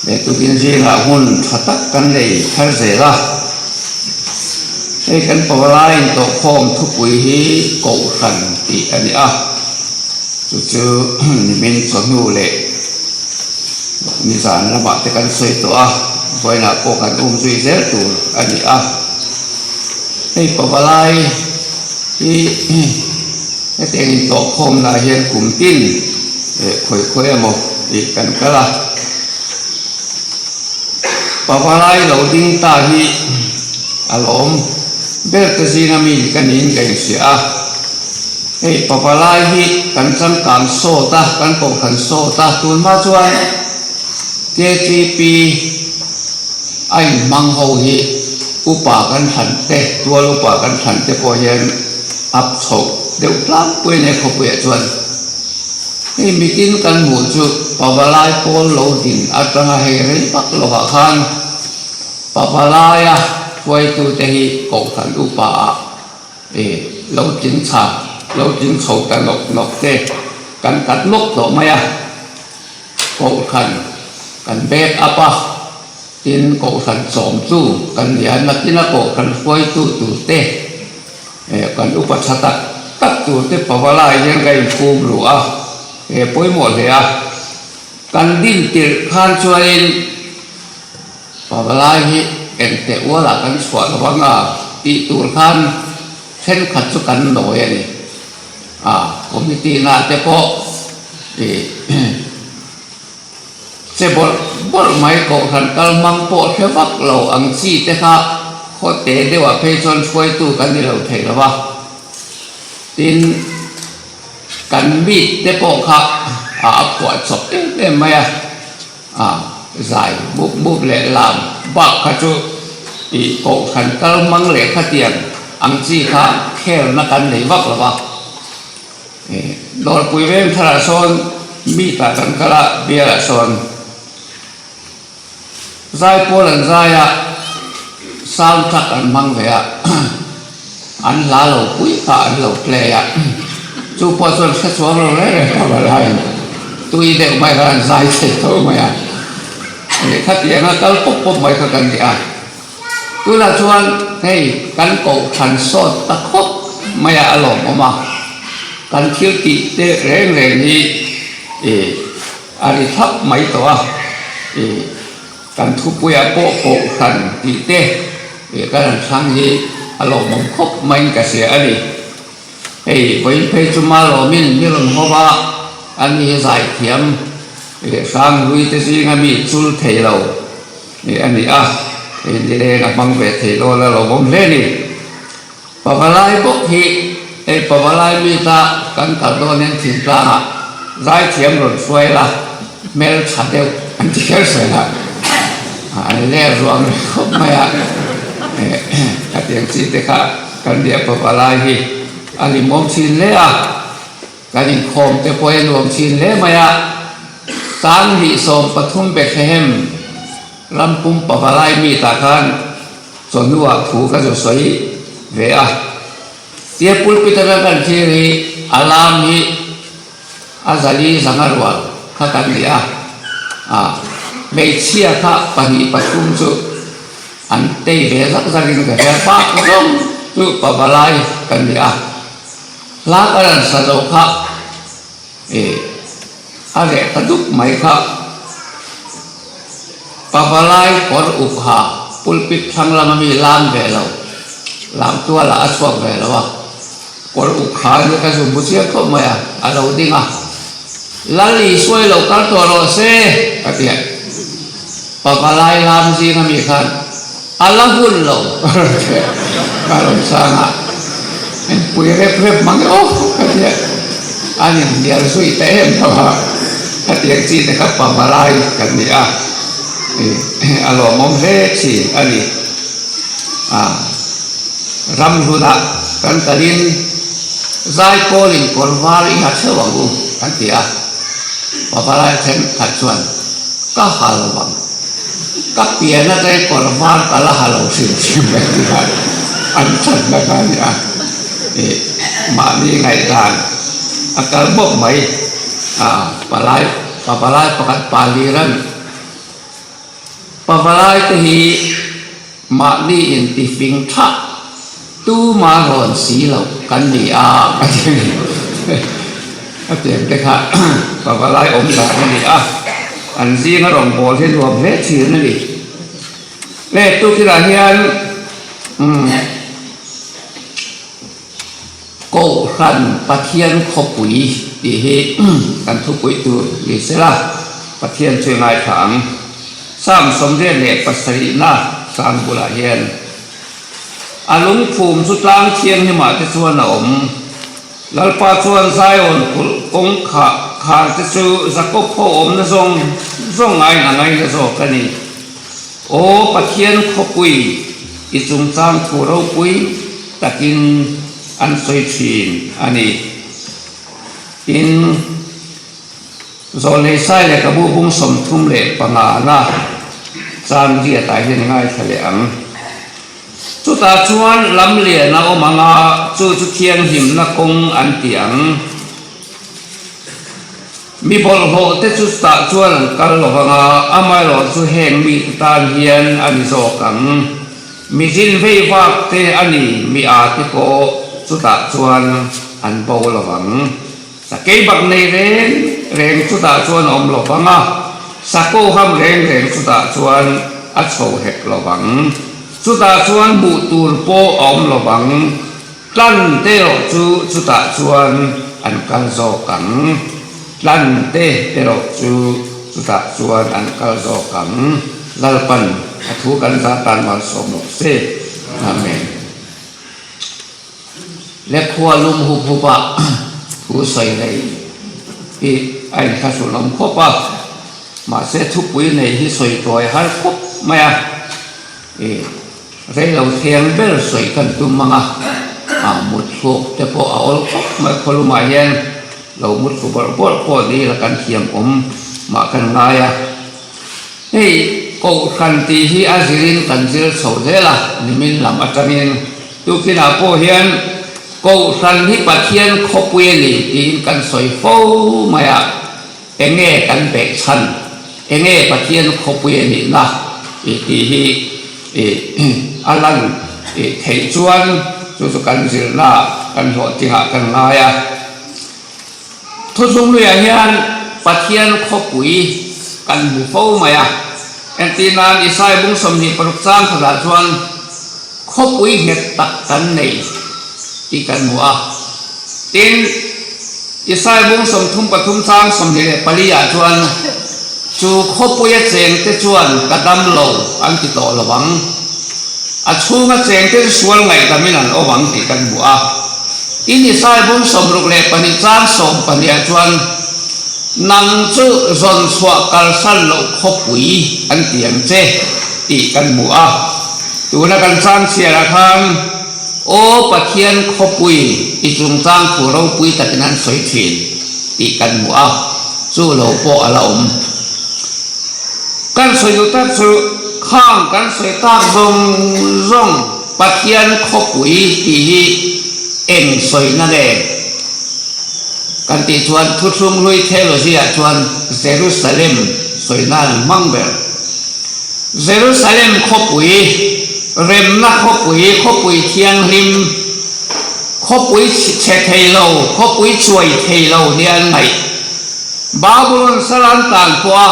He tukin zingah hun tha tak kan nei thar zel a. Hei kan pavalai intawhkhawm thupui hi Kohhran tih a ni a, chu chu nimin chawhnu leh nizan lamah te kan sawi tawh a, vawiinah pawh kan um zui zel tur a ni a. Hei pavalai hi hetiang intawhkhawmna hian kum tin khawi khawi emaw tih kan kal a. Pavalai lo ding ta hi a lawm ber te zinga mi ka niin ka inhria a. Hei pavalai hi kan changkang sawt a, kan kohhran sawt a, tunhma chuan KTP a inhmang ho hi upa kan thlan te, tual upa kan thlan te pawh hian up chhoh deuh tlangpui a nia khawpuiah chuan. Hei mitin kan hmuh chu Pavalai pawl lo din atanga hei rei vak lovah khan Pavalaia hruaitute hi Kohhran upa ah e lo tling chha lo tling chho ta nawk nawk te kan kat nawk tawh mai a, Kohhran kan back up a, tin Kohhran chawmtu kan ni a, nakina Kohhran hruaitu turte He kan upa tha tak tak tur te pavalai hian ka inphum luh a, he pawimawh hle a. Kan din tirh khan chuanin pavalai hi engteh ualah kan chhuah lo ang a tih tur khan thenkhat chu kan nawi a ni. A committee na te pawh ih Che bawrh bawrh mai kohhran kal hmang pawh hre vak lo ang chi te kha khaw te deuhah phei chuan hruaitu kan ni lo thei lo va. Tin, kan meet te pawh kha a a phuah chawp em em mai a, a zai mup mup leh lam bak kha chu ih kohhran kal hmang leh khatiang ang chi kha khelna kan nei vak lo va. Dawrpui veng tharah sawn mi tah kan kal a, bialah sawn zaipawl an zai a, sound truck an hmang ve a, an hla lo pui kha an lo play a, chu pawh chuan hre chuang lo reng reng a valaiin tui deuh mai kha an zai thei tho mai a, khatianga kal pawp pawp mai kha kan ni a. Tunah chuan hei kan kohhran sawt ta khawp mai a a lawmawm a, kan thil tih te reng reng hi ih a ri thlap mai tawh a, ih kan thupuiah pawh kohhran tih te ih kan han thlang hi a lawmawm khawp maiin ka hria a ni. Hei vawiin phei chu Malawmin mi rawn haw a, ani hi zaithiam leh hranghlui te zinga mi chul thei lo. Nih a ni a, hei nileng a hmang ve thei dawn a lo awm hle a ni. Pavalai bawk hi hei Pavalai mi ta kan kal dawn hian thingtlangah zaithiam rawn hruai la, hmel tha deuh an ti kher sawi la, an ler ruang reng khawp mai a, khatiang chi te kha kan nia Pavalai hi a limawm thin hle a. Kan inkhawm te pawh hi a nuam thin hle mai a, Sanghnih 13 Bethlehem ram pum pavalai mi tah khan chawhnuah thu ka zu sawi ve a. Tia pulpit atang kan thlir hi a lam hi a zali zanga rual kha kan ni a, hmeichhia kha pahnih pathum chu an tei ve zak zakin ka hria, bak zawng chu pavalai kan ni a. Hla ka rawn sa zo kha eh a reh ta dup mai kha. Pavalai kawr up ha pulpit thlang lama mi lam ve lo, lam tualah a chhuak ve lo a, kawr up ha nia ka zum bu chiang khawp mai a, a lo ding a, Lal Isua i lo kal tawh rawh se ka ti a, Pavalai lam zinga mi khan A la hun lo ka rawn chhang a, Engpui rep rep mang e aw ka ti a, an inhnial zui ta em tho a, khatiang chi te kha pavalai kan ni a, a lawmawm hle thin a ni. A ram hlunah kan kalin Zaipawlin kawr var i ha theuh ang u kan ti a, pavalai thenkhat chuan ka ha lo ang. Ka pian a te kawr var ka la ha lo hrim hrim mai tih kha an thatna kha a ni a, ih mahni ngaihdan a kal bawk mai a, palai pa palai pakhat pa lir a ni. Pavalai te hi mahni intifing thah tuma rawn si loh kan ni a a ti a ni. A tiang te kha pavalai awm dan a ni a, an zinga rawngbâwl hi nuam hle thin a ni. Le tukirah hian umm. Kohhran Pathian khawpui tih hi kan thupui tur ni sela, Pathian chu i ngaithla ang. Psalm 77na sang bulah hian, A lungphum chu tlang thianghlimah te chuan a awm. Lalpa chuan Zion kulh kawngkhah khar te chu Jakob ho awmna zawng zawng aiin a ngaina zawk a ni. Aw Pathian khawpui, i chungchang thu ropui takin an sawi thin a ni. Tin, Zawlnei Sai leh Kabu bung 35 na chang riatah hian ngaithla leh ang. Chutah chuan lam lian a awm ang a, chu chu thianghlimna kawng an ti ang. Mi bawlhhlawh te chu chutah chuan an kal lo vang a, amaherawh chu heng mite tan hian a ni zawk ang. Mi zin vei vak te a ni, mi â te pawh chutah chuan an bo lo vang. Sakei bak nei reng reng chutah chuan a awm lo vang a, sako ham reng reng chutah chuan a chho hek lo vang. Chutah chuan hmuh tur pawh a awm lo vang. Tlan te erawh chu chutah chuan an kal zawk ang. Tlan te erawh chu chutah chuan an kal zawk ang. Lalpan a thu kan zah tan malsawm rawh se. Amen. Le khua lum hup hup a thu sawi nei hi a inthlahrun awm khawp a, mahse thupui nei hi sawi tawi har khawp mai a. Rei lo thiang ber sawi kan tum ang a, a mut thluk te pawh a awl khawp mai khawlumah hian lo mut thlu bawrh bawrh pawh ni ila kan thiam awm mah kan ngai a. Hei Kohhran tih hi a zirin kan zir chho zel a, nimin lam atangin tukinah pawh hian Kohhran hi Pathian khawpui a ni tiin kan sawi fo mai a. Enge kan beih chhan? Enge Pathian khawpui a nihna i tih hi i a lan i theih chuan chu chu kan zirna kan hlawhtlingah kan ngai a. Thuthlung luiah hian Pathian khawpui kan hmu fo mai a. Entir nan Isaiah bung 26 chang khatah chuan khawpui nghet tak kan nei tih kan hmu a. Tin, Isai bung 33 chang 24 ah chuan, Chu khawpuia chengte chuan ka dam lo an ti tawh lo ang. A chhunga chengte chu sual ngaihdamin an awm ang tih kan hmu a. Tin, Isai bung 62 chang 12 ah chuan, Nang chu zawn chhuah kalsan loh khawpui an ti ang che tih kan hmu a. Tuna kan chang chhiarah khan, Aw Pathian khawpui i chungchang thu ropui takin an sawi thin tih kan hmu a, chu lo pawh a la awm. Kan sawi duh tak chu khang kan sawi tak zawng zawng Pathian khawpui tih hi eng sawina nge? Kan tih chuan Thuthlung hlui theology ah chuan Jerusalem sawina an hmang ber. Jerusalem khawpui, remna khawpui, khawpui thianghlim, khawpui chhe thei lo, khawpui chuai thei lo nia an ngaih. Babulon sal an tlan pawh a,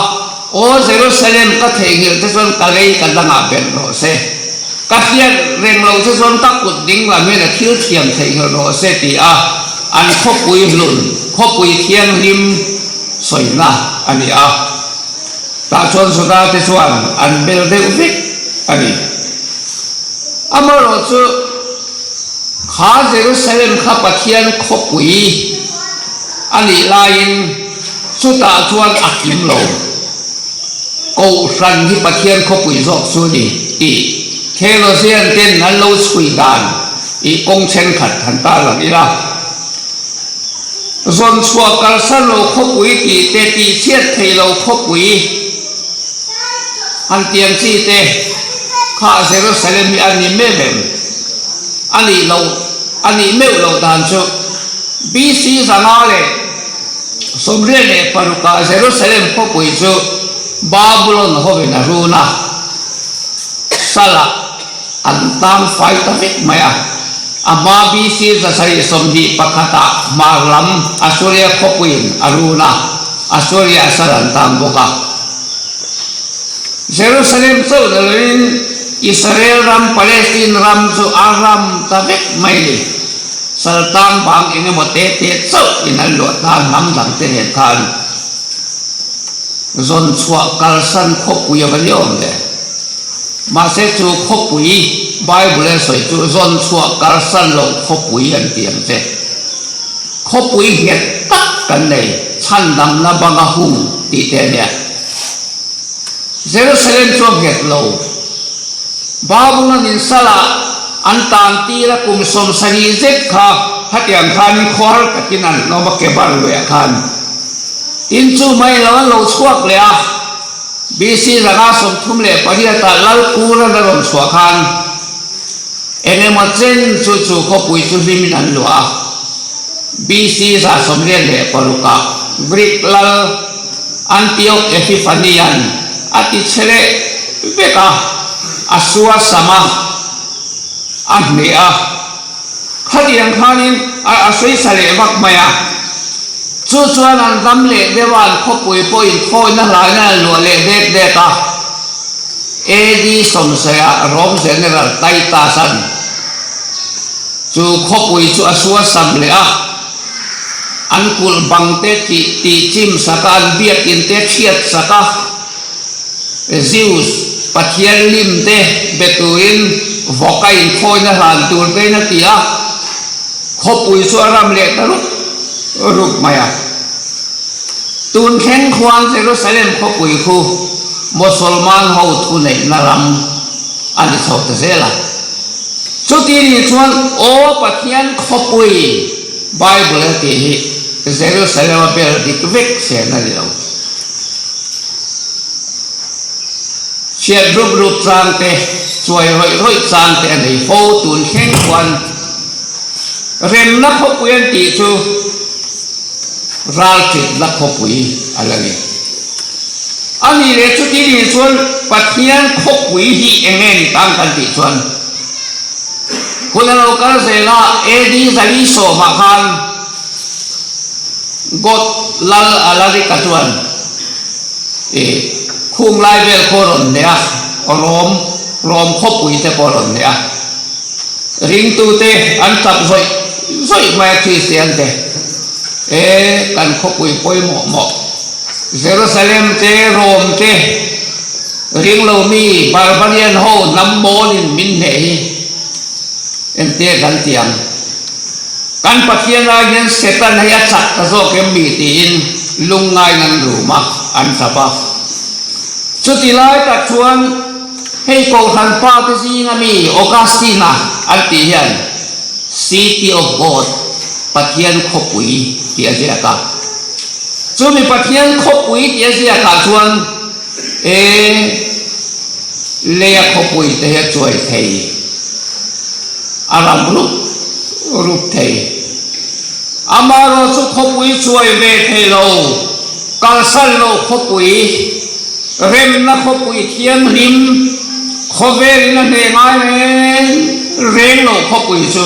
Aw Jerusalem ka theihnghilh te chuan ka lei ka dangah belh rawh se, ka hriat reng loh che chuan ka kut ding lam hian a thil thiam theihnghilh rawh se ti a an khawpui hlun, khawpui thianghlim sawina a ni a. Tah chuan Juda te chuan an bel deuh vek a ni. Amaherawh chu kha Jerusalem kha Pathian khawpui a nih laiin chutah chuan a kim lo. Kohhran hi Pathian khawpui zawk chu a ni tih theologian ten an lo chhui dan i kawng thenkhat han tarlang ila. Zawn chhuah kalsan lo khawpui tih te, tih chhiat thei lo khawpui han tiang chi te kha Jerusalem hi a ni mem em? A nih loh, a nih meuh loh dan chu BC 586 ah Jerusalem khawpui chu Babulon hovin a run a. Salah an tang fai ta vek mai a. A hma BC 721 ah hmar lam Assuria khawpuiin a run a, Assuria sal an tang bawk a. Jerusalem chauh ni loin Israel ram, Palestine ram chu a ram ta vek mai ni. Sal tang bang eng emaw te te chauh in an luah ta hnam dang te nen khan zawn chhuah kalsan khawpui a va ni awm ve. Mahse chu khawpui Bible a sawi chu zawn chhuah kalsan loh khawpui an ti ang che. Khawpui nghet tak kan nei, chhandamna banga hung tih te a nia. Jerusalem chu a nghet lo. Babylon in salah an tan tir a kum 70 zet kha hetiang khanin khawhar takin an awm a Kebar luiah khan. Tin chu mai lo an lo chhuak leh a. BC 538 ah Lal Kuran a rawn chhuah khan eng emaw chen chu chu khawpui chu hlimin an luah a. BC 196 ah Greek lal Antioch Epiphany-a'n a ti chhe leh vek a, a suasam a, a hneh a. Khatiang khanin a sawi sa leh vak mai a. Chu chuan an dam leh deuh a, an khawpui pawhin khawina hlaina an luah leh dek dek a. AD 70 ah Rome General Titus-a'n chu khawpui chu a suasam leh a. An kulh bang te tih tih chim sak a, an biakin te chhiat sak a, Zeus pathian lim te be turin vawk a inkhawina hlan tur tein a ti a, khawpui chu a ram leh ta rup rup mai a. Tun thleng khuan Jerusalem khawpui khu Mosolman ho thuneihna ram a ni chho ta zel a. Chuti ni chuan Aw Pathian khawpui Bible a tih hi Jerusalem a bel dik vek sen a ni lo. Chhiat rup rup chang te, chuai rawih rawih chang te a nei fo tun thleng chuan remna khawpui an tih chu ralṭitna khawpui a la ni. A nih leh chuti ni chuan Pathian khawpui hi eng nge ni tang kan tih chuan hun a lo kal zel a, AD 410 ah khan God Lal Alarika chuan ih khung lai vel khaw rawn nei a, Rom Rom khawpui te pawh rawn nei a. Ringtute an tap zawih zawih mai a Kristian te e kan khawpui pawimawh mawh Jerusalem te Rome te ringlo mi barbarian ho hnam mawlin min hneh hi engtia kan ti ang kan Pathian ai hian Satan hei a chak ta zawk em mi tiin lungngain an rum a an tap a chuti lai tak chuan Hei Kohhran pa te zinga mi Augustine-a an tih hian City of God, Pathian khawpui tih a ziak a. Chumi Pathian khawpui tih a ziakah chuan e leia khawpui te hi a chuai thei, a ram rup rup thei. Amaherawhchu khawpui chuai ve thei lo, kalsan lo khawpui, Remna khawpui thianghlim khawvelin a hneh ngai reng reng lo khawpui chu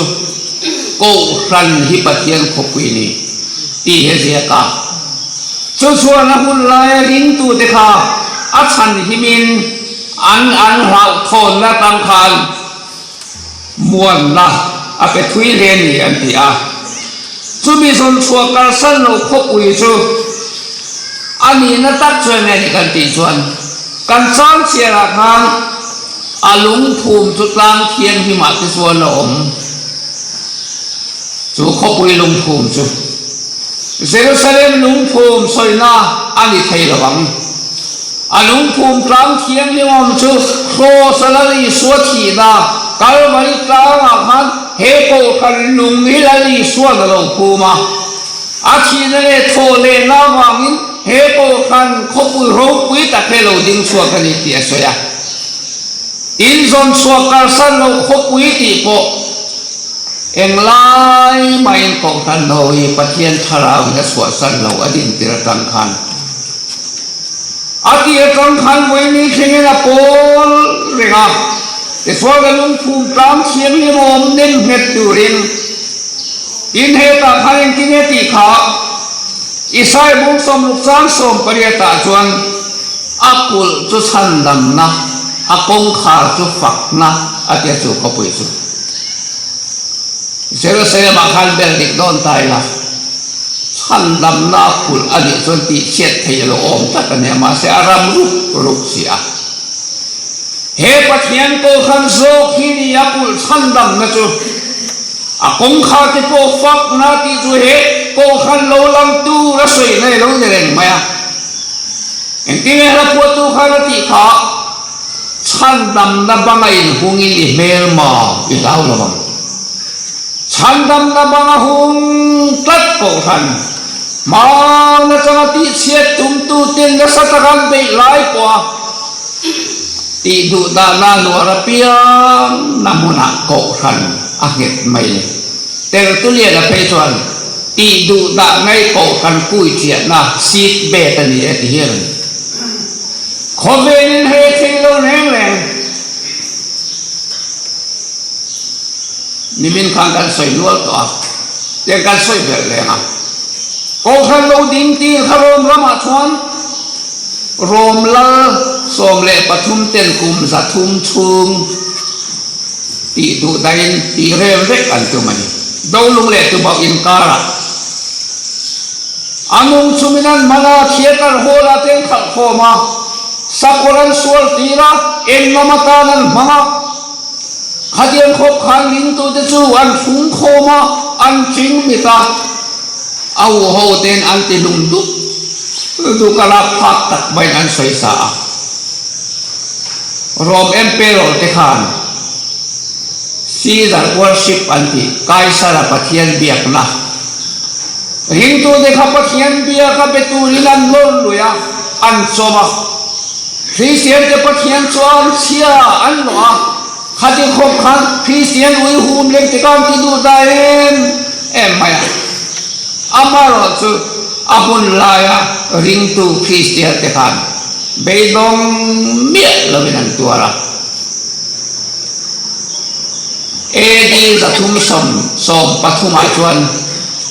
Kohhran hi Pathian khawpui ni tih hi a ziak a. Chu chuan a hun laia ringtute kha a chhanhimin an an hlauhthawnna atang khan muanna a pe thui hle ni an ti a. Chumi zawn chhuah kalsan lo khawpui chu a nihna tak chu enge ni kan tih chuan kan chang chhiarah khan a lungphum chu tlang thianghlimah te chuan a awm. Chu khawpui lungphum chu Jerusalem lungphum sawina a ni thei lo ang. A lungphum tlang thianghlim awm chu Kraws a Lal Isua thihna Kalvari tlangah khan he kohhran lung hi Lal Isua'n a lo phum a. A thihna leh thawh lehna avangin he kohhran khawpui ropui tak hi a lo ding chhuak a ni tih a sawi a. Tin, zawn chhuah kalsan loh khawpui tih pawh Englai mahin kohhran ho hi Pathian thlarau in a chhuahsan lo a din tir atang khan a tih atang khan vawiin thlengin a pawl reng a. Tichuan a lungphum tlang thianghlim awm nem nghet turin tin hetah khan engtin nge tih kha Isai bung sawmruk chang sawmpariatah chuan a kulh chu chhandamna, a kawngkhar chu fakna a tia chu khawpui chu. Jerusalem-ah khan bel dik dawn ta ila, chhandamna kulh a nih chuan tihchhiat thei a lo awm tlat a nia, mahse a ram rup rup si a. He Pathian Kohhran zawk hi ni a kulh chhandamna chu a kawngkhar te pawh fakna tih chu he Kohhran lo lang tur a sawi na i lo ni reng mai a. Engtin nge hla phuahtu khan a tih kha, Chhandamna banga inhungin i hmelma i hlau lo ang. Chhandamna banga hung tlat Kohhran hmang atanga tihchhiat tumtuten nasa taka an beih lai pawha tih duh dahna nuar apiang na hmunah Kohhran a nghet mai ni. Tertulian a phei chuan tih duh dah ngai Kohhran kui chiahna seat bed a ni e ti hian khawvelin he thei lo reng reng. Nimin khan kan sawi nual tawh a, tiang kan sawi belh reng a. Kohhran lo ding tir kha Rom ramah chuan Rom lal 13 ten kum 300 chhung tih duh daiin tih rem vek an tum a ni. Dolung leh Tubauh inkarah a nung chungin an man a, theatre hall ah te an khalh khawm a, sakawr an sual tir a, englam atan an hmang a. Khatiang khawp khan ringtute chu an hrung khawm a, an ching mit a, a u ho ten an ti hlum dup dup a, lak phak tak maiin an sawi sa a. Rome Emperor te khan Caesar worship an ti, Kaisara Pathian biakna. Ringtute kha Pathian biaka be turin an lawr lui a, an chawm a. Kristiante Pathian chuan chhia an lawh a, khati khawp khan Kristian ui hum lem te kan ti duh ta em em mai a. Amaherawhchu a hun laia ringtu Kristiante khan beidawng miah lovin an tuar a. AD 313 ah chuan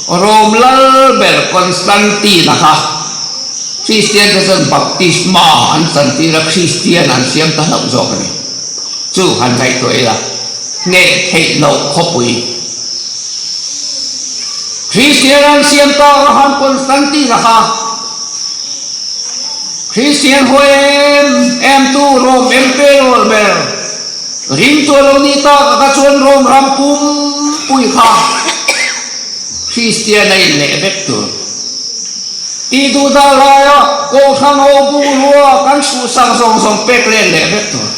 Rome lal ber Constantine-a kha Kristian te chuan baptisma an chantir a, Kristian an siam ta hlauh zawk a ni. Chu han ngaihtuah ila, hneh theih loh khawpui Kristian an siam ta a han Constantine-a kha Kristian haw em em tu Rome Emperor ber Ringtu a lo nih tak a ka chuan Rome ram pumpui kha Kristian a inleh vek tur. Tih duh dah laia Kohhran ho bungrua kan chhuhsak zawng zawng pek let leh vek tur.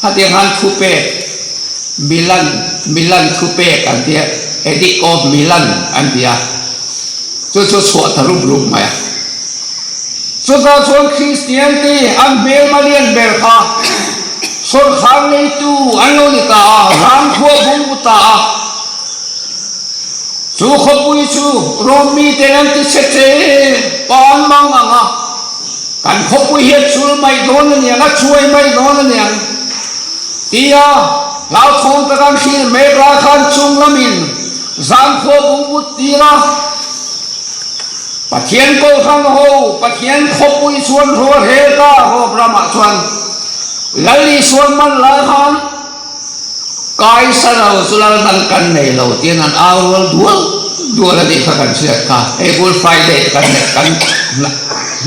Khatiang khan thupek Milan, Milan thupek an tia, Edict of Milan an tia, chu chu chhuah ta rup rup mai a. Chutah chuan Kristiante an hmelma lian ber kha sawrkhar neitu an lo ni ta a, ram khua bung bu ta a. Chu khawpui chu Rom miten an ti chhe che pa an mang ang a, kan khawpui hi a chul mai dawn a niang, a chuai mai dawn a niang tia hlauthawng taka an hrilh mek lai khan chung lamin zan khua bung but tir a. Pathian Kohhran ho, Pathian khawpui chuan rual hel ta Rome ramah chuan Lal Isuan man lai khan Kaisar ho chu lal dang kan nei lo tiin an au rual dual dual a nih kha kan hriat kha. Hei Good Friday te kan kan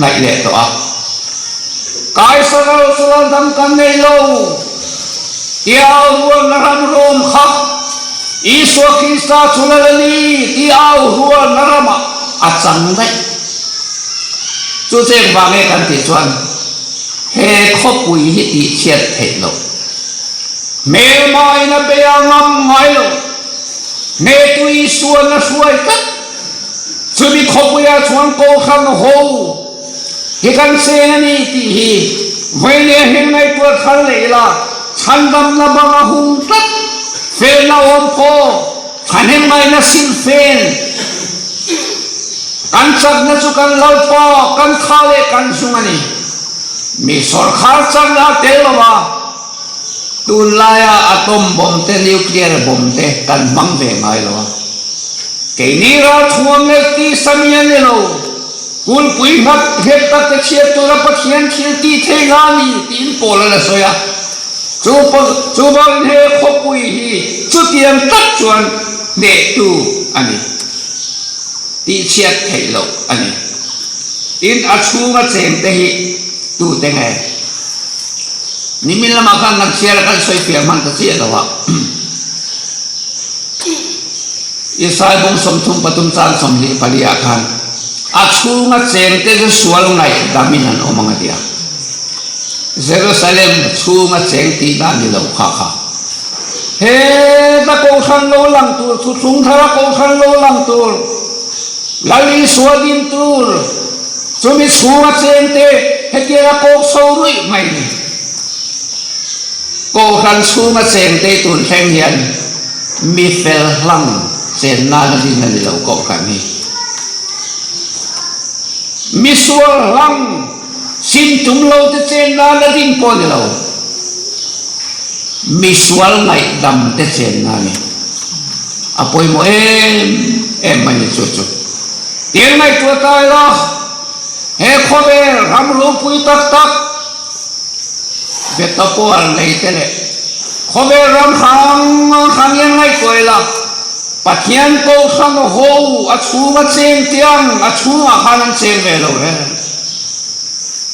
hnaih leh tawh a. Kaisar ho chu lal dang kan nei lo tia au rual na ram Rome kha Isua Krista chu lal a ni tih au rual na ramah a chang daih. Chu cheng vang nge kan tih chuan he khawpui hi tihchhiat theih loh. Hmelmain a bei a ngam ngai lo. Hnetu Isuan a hruai tlat. Chumi khawpuiah chuan Kohhran ho hi kan cheng a ni tih hi vawinia heng ngaihtuah thar leh ila, chhandamna bang a hung tlat, felna awm pawh thahnem ngaihna silfen kan chakna chu kan Lalpa, kan tha leh kan zung a ni. Mi sawrkhar chakna a tel lo a, tunlaia atom bomb te nuclear bomb te kan hmang ve ngai lo a. Keini ralthuam leh tisa mi a ni lo, kulpui nghat nghet tak te chhiat tura Pathian thil tih theih nga a ni tiin Paul a la sawi a. Chu chuvangin he khawpui hi chutiang tak chuan hnehtu a ni. Tihchhiat theih loh a ni. Tin, a chhunga chengte hi tute nge? Nimin lamah khan kan chhiar a, kan sawi fiah hman ta chiah lo a. Isai bung 33 chan 24 ah khan a chhunga chengte chu sual ngaihdamin an awm ang a ti a. Jerusalem chhunga cheng tihna a ni lo kha kha. Heta Kohhran lo lang tur, thuthlung thara Kohhran lo lang tur, Lal Isua din tur, chumi chhunga chengte hetiang a kawk chho ruih mai ni. Kohhran chhunga chengte tun thleng hian mi fel hlang chen nana din a ni lo Kohhran hi. Mi sual hlang sim tum lo te chen nana din pawh a ni lo. Mi sual ngaihdam te chenna a ni. A pawimawh em em mai ni chu chu. Tiang ngaihtuah ta ila, he khawvel ram ropui tak tak Veta pawh nei te leh khawvel ram hrang hrang hian ngaihtuah ila, Pathian Kohhran ho a chhunga cheng tiang a chhungah khan an cheng ve lo reng.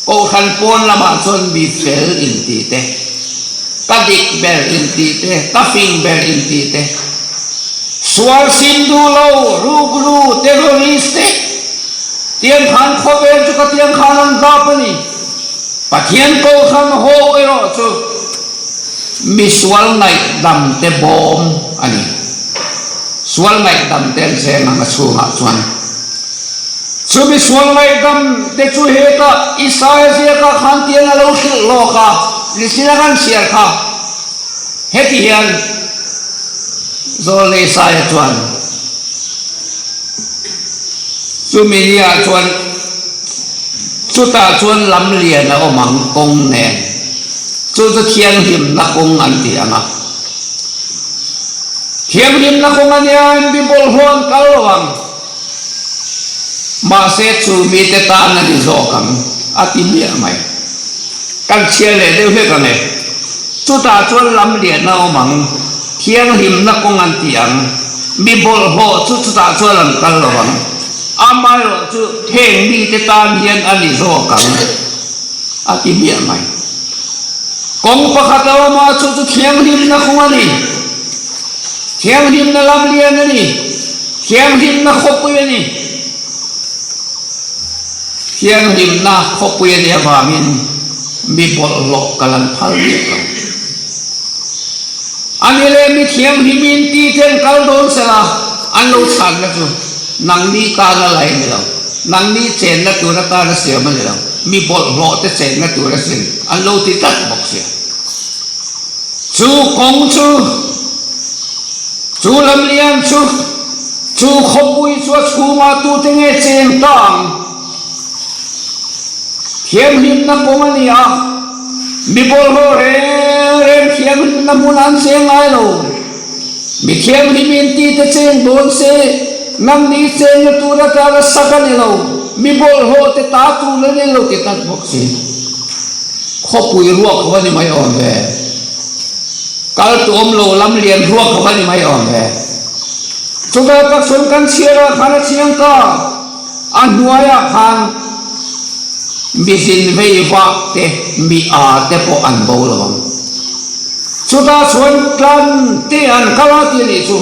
Kohhran pawn lamah chuan mi fel inti te, ka dik ber inti te, ka fing ber inti te, sual sim duh lo, rukru, terrorist te, tiang khan khawvel chu ka tiang khan an dap a ni. Pathian Kohhran ho erawh chu mi sual ngaihdam te bawm a ni. Sual ngaihdam te an cheng ang a chhungah chuan. Chu mi sual ngaihdam te chu heta Isaia ziakah khan tiang a lo hrilh lawk a, Nisina kan chhiar kha. Heti hian Zawlnei Isaia chuan chumi niah chuan chutah chuan lam lian a awm ang kawng nen, chu chu thianghlimna kawng an ti ang a. Thianghlimna kawng a nia in mi bawlhhlawh an kal lo ang. Mahse chu mite tan a ni zawk ang a ti hmiah mai. Kan chhiar leh deuh hlek ang e. Chutah chuan lam lian a awm ang, thianghlimna kawng an ti ang, mi bawlhhlawh chu chutah chuan an kal lo ang. Amaherawh chu heng mite tan hian a ni zawk ang a ti hmiah mai. Kawng pakhat a awm a, chu chu thianghlimna kawng a ni. Thianghlimna lam lian a ni. Thianghlimna khawpui a ni. Thianghlimna khawpui a nih avangin mi bawlhhlawh kal an phal miah lo. A ni leh mi thianghlimin ti ten kal dawn sela an lo chhanna chu nangni tana lai a ni lo, nangni chenna tur atana siam a ni lo, mi bawlhhlawh te chenna tur a sin an lo ti tlat bawk sia. Chu kawng chu, chu lamlian chu, chu khawpui chu a chhungah tute nge cheng ta ang? Thianghlimna kawng a ni a, mi bawlhhlawh reng reng thianghlimna hmun an cheng ngai lo. Mi thianghlim in ti te cheng dawn se, nangni chengna tur atana sak a ni lo, mi bawlhhlawh te ta tur a ni lo ti tak bawk si. Khawpui ruak kha va ni mai awm ve. Kal tuam lo lam lian ruak kha va ni mai awm ve. Chutah tak chuan kan chhiarah khan a chiang ta. A hnuaiah khan mi zin vei vak te, mi a te pawh an bo lo ang. Chutah chuan tlan te an kal a ti a nih chu.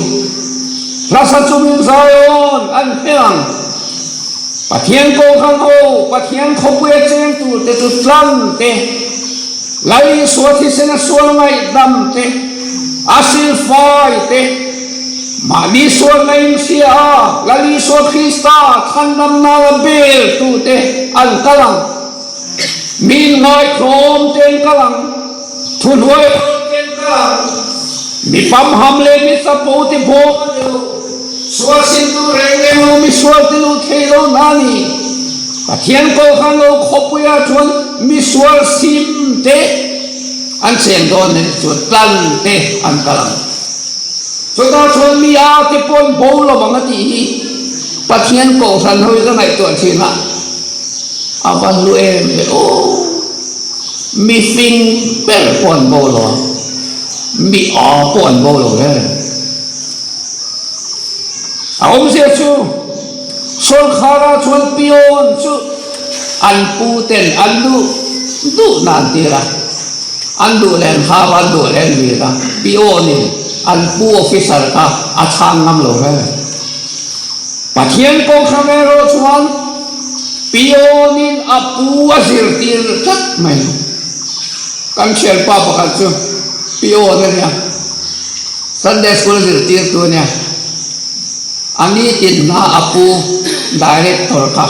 Hlasa chungin Zion an hmel ang. Pathian Kohhran ho, Pathian khawpuia cheng turte chu tlan te, Lal Isua thisen a sual ngaihdam te, a silfai te, mahni sualna inhria a Lal Isua Krista chhandamna la bel tute an kal ang. Mi inngaihtlawm te an kal ang, thuhnuai ho te an kal ang, mi pamham leh mi chapo te bawm a ni lo, sual sintu reng reng lo, mi sual ti lut thei lo na a ni. Pathian Kohhran lo khawpuiah chuan. misual sim te an cheng dawn a nih chuan tlan te an kal ang. Chutah chuan mi a te pawn bo lo ang a tih hi Pathian Kohhran ho hi ka ngaihtuah thin a, a va hlu em le aw. Mi fing ber pawh an bo lo a, mi a pawh an bo lo reng reng. A awmzia chu Sawrkhara chuan peon chu an pu ten an duh duh nan tir a, an duh leh an hau a, an duh leh an vir a, peon in an pu officer kha a chhang ngam lo reng. Pathian kawngkhar erawh chuan peon in a pu a zirtir tlat mai. Kan thianpa pakhat chu peon a nia. Sunday School zirtirtu a nia. A nitin hna a pu Director kha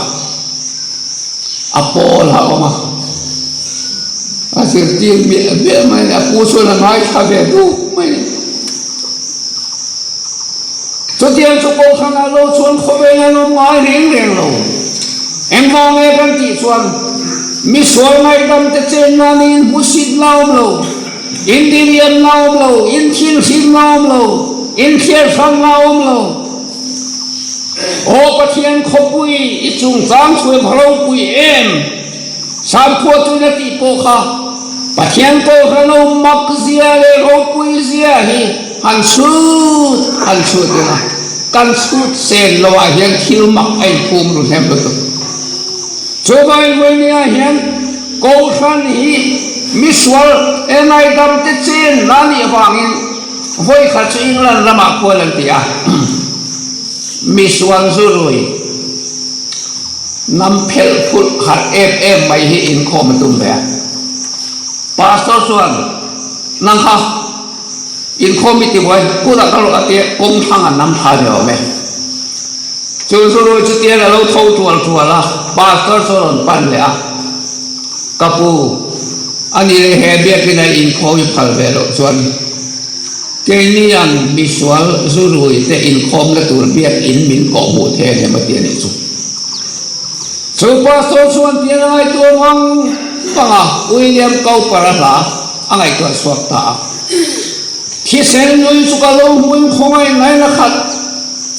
a pawl a awm a. A zirtir miah miah mai a ni. A pu chuan a ngaithla ve duk mai a ni. Chutiang chu Kohhranah lo chuan khawvel an awm ngai reng reng lo. Engvang nge kan tih chuan mi sual ngaihdam te chen nan in hmusit la awm lo, in diriam la awm lo, in thilhrim la awm lo, in thliar hrang la awm lo. Aw Pathian khawpui i chungchang chhuai va ropui em! Samkhua tuna tih pawh kha Pathian Kohhran lo mak zia leh ropui zia hi han chhut han chhut ila, kan chhut sen lo ah hian thil mak a inphum ru hnem lutuk. Chuvangin vawinia hian Kohhran hi misual e ngaidam te chen la nih avangin vawikhat chu England ramah kual an ti a, misual zurui, Hnam phelh phulh khat em em mai hi inkhawm a tum ve a. Pastor chuan, Nang kha, inkhawm i ti buai, kutah ka rawh a tia, kawng thlang an nam thla ve awm e. Chu zurui chu tian a lo tho tual tual a, Pastor chu a rawn pan leh a, Ka pu, a ni leh he biakina inkhawm i phal ve loh chuan, Keini ang misual zurui te inkhawmna tur biakinn min kawhhmuh thei a nem a ti a nih chu. Chu pastor chuan pian a ngaihtuah vang vang a, William Cowper a hla a ngaihtuah chhuak ta a. Thisen nui chu ka lo hmuin khawngaih ngai na khat,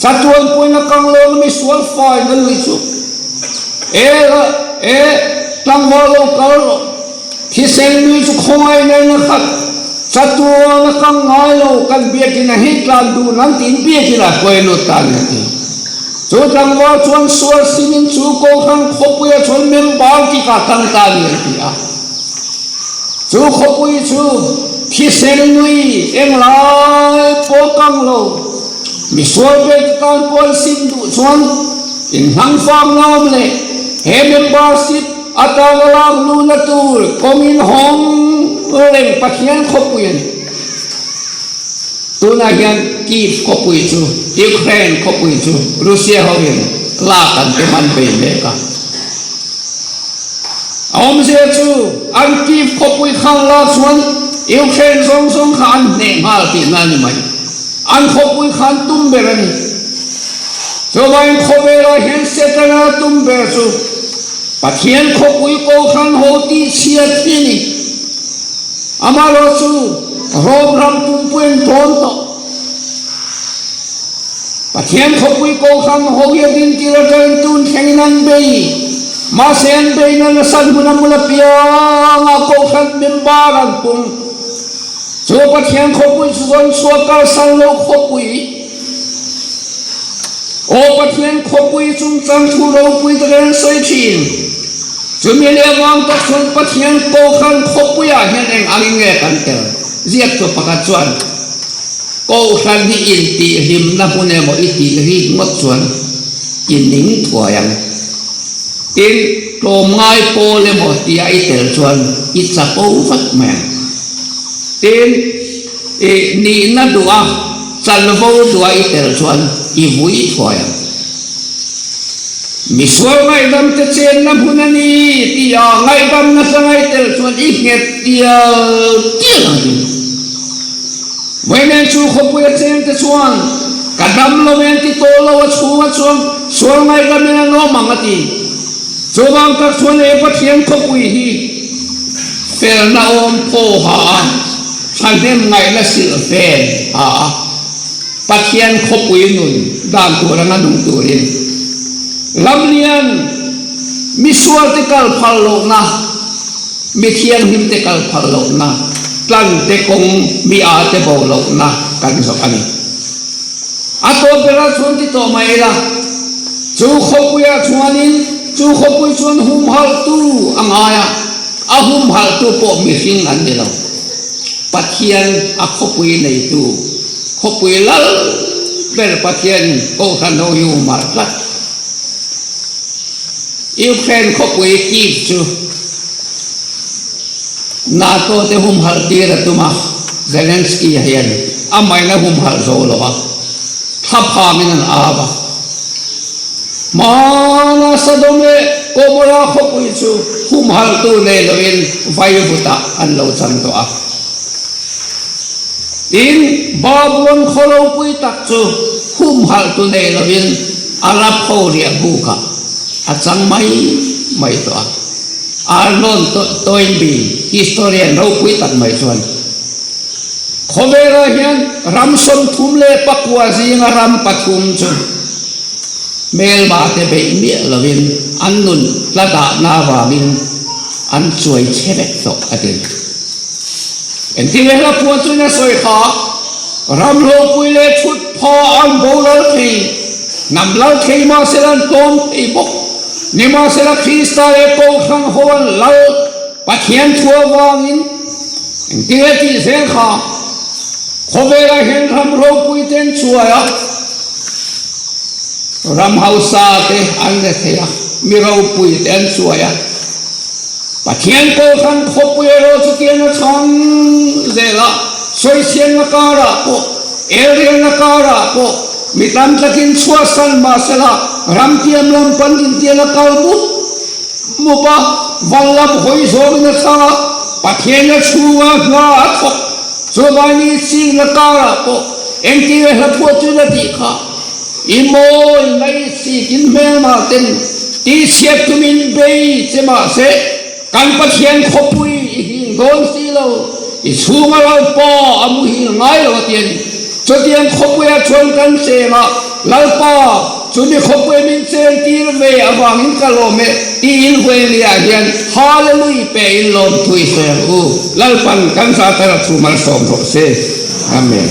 chatuan puina kang lo na misual fai na lui chu. E e tlangval lo kal rawh. Thisen nui chu khawngaih ngai na khat, chatuan a kang ngai lo, kan biakinn a hi tlan duh nan tiin biakinn ah hruai lut ta a ni a ti. Chu tlangval chuan sual sim in chu Kohhran khawpui ah chuan member kik ah tang ta a ni an ti a. Chu khawpui chu thisen nui englai pawh kang lo, misual vel te tan pawh an sim duh chuan inhnangfang ngam leh he membership Atanga lak luhna tur kawngin hawng reng Pathian khawpui a ni. Tunah hian Kyiv khawpui chu Ukraine khawpui chu Russia hoin lak an tum an bei mek a. A awmzia chu an Kyiv khawpui khang lak chuan Ukraine zawng zawng kha an hneh nghal tihna a ni mai. An khawpui kha an tum ber a ni. Chuvangin khawvelah hian Setana tum ber chu Pathian khawpui Kohhran ho tihchhiat hi a ni. Amaherawh chu Rom ram pumpui an tawn tawh. Pathian khawpui Kohhran ho hi a dintir atangin tun thlengin an bei. Mahse an beina nasat hmun a mul apianga Kohhran member an pung. Chu Pathian khawpui chu zawn chhuah kalsan lo khawpui. Aw Pathian khawpui chungchang thu ropui tak an sawi thin. Chumi leh avang tak chuan Pathian Kohhran khawpuiah hian eng angin nge kan tel? Ziaktu pakhat chuan, Kohhran hi intihhlimna hmun emaw i tih rik ngawt chuan i ning thuai ang. Tin, tlawmngai pawl emaw tia i tel chuan i chapo vat mai ang. Tin, i nihna duha chanvo duha i tel chuan i vui thuai ang. Misual ngaihdam te chenna hmun a ni tia ngaihdam nasa ngai tel chuan i nghet tial tial ang tin. Vawiin chu khawpui a cheng te chuan ka dam lo em ti tawh lo a chhunga chuan sual ngaihdam in an awm ang a ti. Chuvang tak chuan he Pathian khawpui hi felna awm phaw ha a, thahnem ngaihna silh ven ha a, Pathian khawpui nun dan tur anga nung turin lamlian misualte kal phal lohna, mi thianghlimte kal phal lohna, tlante kawng mi ate bo lohna kan zawh a ni. A tawp berah chuan ti tawh mai ila, chu khawpuiah chuanin chu khawpui chuan humhalhtu a ngai a, a humhalhtu pawh mihring an ni lo. Pathian a khawpui neitu, khawpui lal ber Pathianin Kohhran ho hi humhalh tlat. Ukraine khawpui Kyiv chu NATO te humhalh tir a tum a, Zelensky hian a main a humhalh zo lo a, thlaphangin an au a. Hmana Sodom leh Gomorrah khawpui chu humhalhtu nei loin vaivutah an lo chang tawh a. Tin, Babulon khaw ropui tak chu humhalhtu nei loin Arab ho riah bukah a chang mai mai tawh a. Arnold Toynbee, historian ropui tak mai chuan, Khawvelah hian ram 39 zinga ram pathum chu hmelma te beih miah lovin an nun hla dahna avangin an chuai chhe vek tawh a ti. Engtin nge hla phuan chuin a sawi kha? Ram ropui leh thut pha an boral thei, hnam lal thei mahsela an tlawm thei bawk. Nimahsela Krista leh Kohhran ho an lal Pathian thu avangin engtin nge tih zel kha khawvelah hian ram ropui te an chuai a, ram hausa te an re thei a, mi ropui te an chuai a. Pathian Kohhran khawpui erawh chutiang a chhang zel a, sawichhiatna karah pawh, elrialna karah pawh mi tam takin chhuahsan mahsela ramtiam lam pan intial a kal mup mup a, val lam hawi zawngin a chhang a, Pathianna chhunga hna a thawk. Chuvangin chingna karah pawh engtin nge hla phuahtuin a tih kha? I mawi mai sikin hmelmah ten tihchhiat tumin bei che mahse kan Pathian khawpui i hing dawn si lo, i chhunga Lalpa a muhil ngai lo a ti a ni. Chutiang khawpuiah chuan kan cheng a, Lalpa, chumi khawpui min chen tir ve avangin ka lawm e tiin Huailiah hian Hallelui pe in lawm thui sawi ang u. Lalpan kan zah thar a thu malsawm rawh se. Amen.